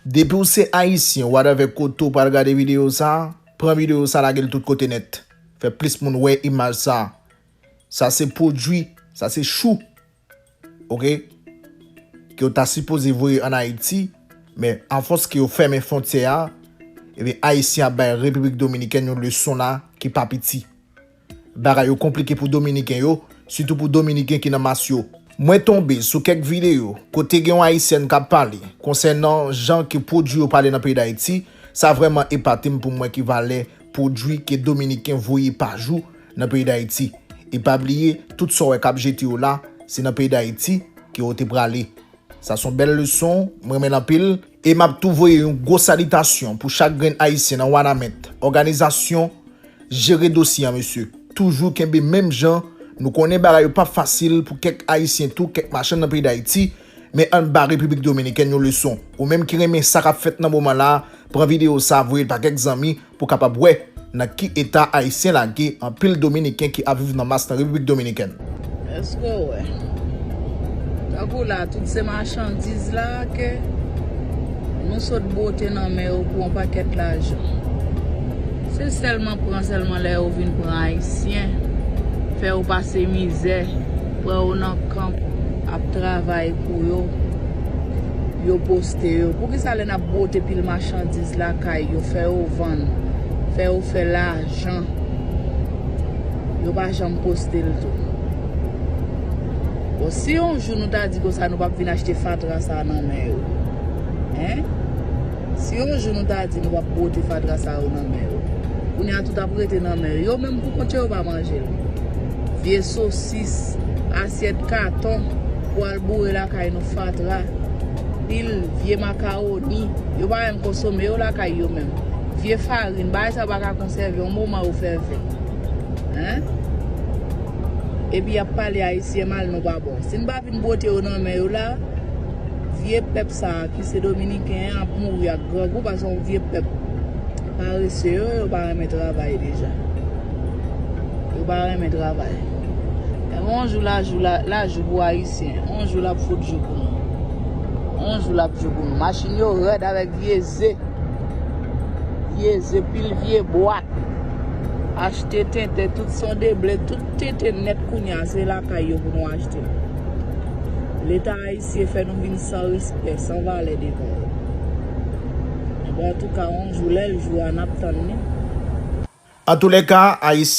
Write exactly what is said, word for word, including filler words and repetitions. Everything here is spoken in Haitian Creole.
Depi w se Ayisyen, whatever kote w pral gade videyo sa, pran videyo sa lage l tout kote nèt. Fè plis moun wè imaj sa. Sa se pwodui, sa se chou. Oke? Ke yo ta sipoze voye ann Ayiti, men afòs ke yo fèmen fwontyè a, ebyen Ayisyen ap bay Repiblik Dominikèn yon leson la ki pa piti. Bagay yo konplike pou Dominiken yo, sitou pou Dominiken ki nan mas yo. Mwen tonbe sou kèk videyo kote gen yon Ayisyèn k ap pale konsènan jan ke pwodui yo pale nan peyi Dayiti. Sa vrèman epate m pou m wè ki valè pwodui ke Dominiken voye pa jou nan peyi Dayiti. E pa bliye, tout sa w wè k ap jete yo la, se nan peyi Dayiti ke yo te prale. Sa se yon bèl leson, m renmen l anpil. E m ap tou voye yon gwo salitasyon pou chak grenn Ayisyen nan Wanament, òganizasyon, jere dosye an, mesye. Toujou kenbe menm jan. Nou konnen bagay yo p ap fasil pou kèk Ayisyen tou, kèk machann nan peyi Dayiti, men ann ba Repiblik Dominikèn yon leson. Ou menm ki renmen sa k ap fèt nan moman la, pran videyo sa, voye l pa kèk zanmi, pou w kapab wè nan ki eta Ayisyen lage anpil Dominiken ki ap viv nan mas nan Repiblik Dominikèn. Èske w wè? Tankou la, tout se machandiz la ke nou sot bwote nan men yo pou yon pakèt lajan. Se sèlman pran, sèlman lè yo vin pran Ayisyen, fè yo pase mizè, pran yo nan kanp, ap travay pou yo, yo poste yo. Poukisa lè n ap bwote pil machandiz lakay yo, fè yo vann, fè yo fè lajan, yo pa janm poste l tou? Bon, si yon jou nou ta di konsa nou p ap vin achte fatra sa nan men yo, en? Si yon jou nou ta di nou p ap bwote fatra sa yo nan men yo, kounye a tout ap rete nan men yo. Yo menm pou kont yo, yo pa manje l. Vye sosis, asyèt katon pou al boure lakay nou, fatra, pil vye makawoni, yo pa menm konsome yo lakay yo menm. Vye farin, bagay sa yo pa ka konsève, yon moman yo fè vin. En? Epi y ap pale Ayisyen mal, nou pa bon. Si n pa vin bwote yo nan men yo la, vye pèp sa a ki se Dominiken an ap mouri ak grangou, paske yon vye pèp parese yo, yo pa renmen travay deja. Yo pa renmen travay. Enben, yon jou lajou, la, lajou pou Ayisyen. Yon jou l ap fout jou pou nou. Yon jou l ap jou pou nou. Machin yo rèd avèk vye ze. Vye ze, pil vye bwat. Achte tenten, tout son de ble, tout tenten nèt kounye a, se lakay yo pou nou achte. Leta ayisyen fè nou vin san respè, san valè devan yo. Enben, antouka, yon jou, lè l jou a, n ap tann li. Antoulèka, Ayisyen